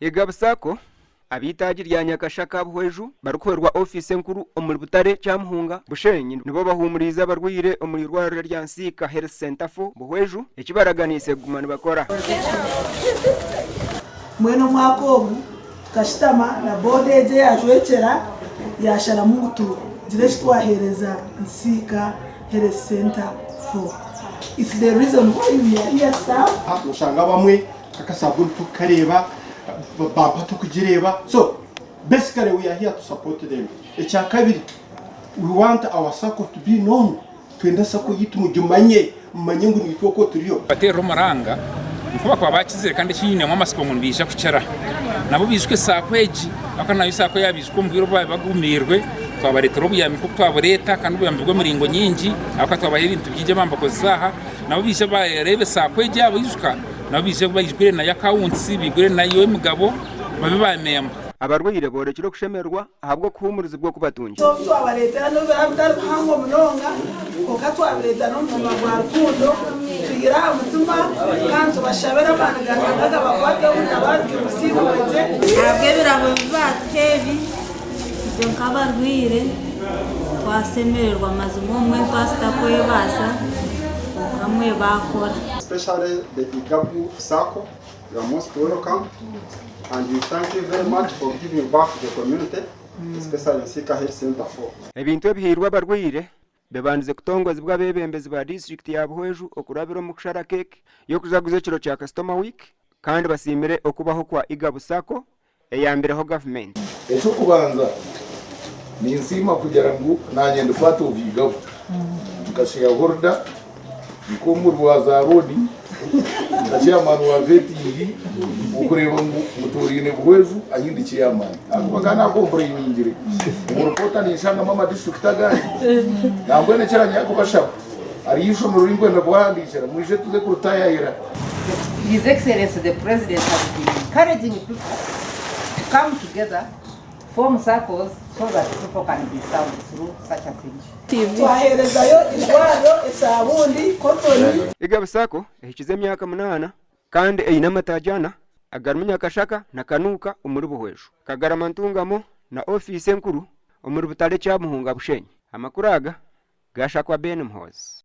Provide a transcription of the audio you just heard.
Igabu Sacco, ab'eitaagi rya Nyakashaka Buhweju barikuhwerwa ofiisi enkuru omuri Butare Kyamuhunga, Bushenyi nibo bahuumuriize abarwaire omu irwariro rya Nsiika Health Centre for Buhweju eki baraganiise kuguma nibakora. Mbwenu omwaka ogu tukashutama na boodi egi eyajwekyera yaasharamu ngu tugire eki twaheereza Nsiika Health Centre for. It's the reason why we are here staff. Noshanga abamwe akasabuni tokukareeba, bampa tokugireeba so basically we are here to support them. Ekyakabiri we want our sacco to be known, twenda sacco yaitu mugimanye, mumanye ngu naitwe okwo turiyo. Bateerera omuranga nikwo bakuba bakizire kandi eki nyinemu amatsiko ngu nibaija kukira. Nabo baijuke saako egi ahabw'okuba nayo saako yaabaijuka omu bwire obu baabaire bagumiirwe, twabareetera obuyambi nk'oku twabureeta kandi obuyambi bw'emiringo nyingi ahabw'okuba twabaha ebintu bingi ebi nibakozesa aha, nabo baije bareebe saako egi yaaba baijuka, nabo baije baigure nayo akawunti, baigure nayo emigabo babe ba memba. Abarwaire boorekire okushemererwa ahabw'okuhuumurizibwa oku batungire. Obu twabareetera n'obu biraabe bitari bihango munonga, kwonka twabireeta n'omutima gwa rukundo, twihire aha mutima, kandi tubashabire amaani ga Ruhanga gabakwateho mutabaarike musiimwe gye. Ahabw'ebirabo ebi baatuha ebi, itwe nk'abarwaire twasemererwa mazima obumwe nitubaasa kutakwebaasa kwonka mbwenu baakora. Especially the Igabu Sacco, you are most welcome and we thank you very much for giving back to the community especially Nsiika Health Centre for. Ebintu ebihairwe abarwaire bibandize kutongozibwa abeebembezi ba disiturikiti ya Buhweju okurabira omu kushara keeki y'okujaguza ekiro kya Customer Week kandi basiimire okubaho kwa Igabu Sacco eyambireho gavumenti. Eky'okubanza, ninsiima kugira ngu naanye ndi part of Igabu nka shareholder, nk'omuri wa za loan, nka chairman wa vetting okureeba ngu mutoraine Buhweju ahi ndi chairman. Ahakuba nkaba naakompureiningire omu ripoota ninshangamu ama district agandi. Nambwenu ekiranyaya kubashaba, hariyo eishomero rinkwenda kubahandiikira mwije tuze kuritayayira. His Excellency the President has been encouraging people to come together, form circles so that people can be served through such a thing. Twaheerezayo eirwariro, esaabundi, kotoni. Igabu Sacco ehikize emyaka munaana kandi eine amataagi ana agarimu Nyakashaka na Kanuuka omuri Buhweju, Kagarama Ntungamo na ofiisi enkuru omuri Butare Kyamuhunga Bushenyi. Amakuru aga gaashakwa Ben Muhoozi.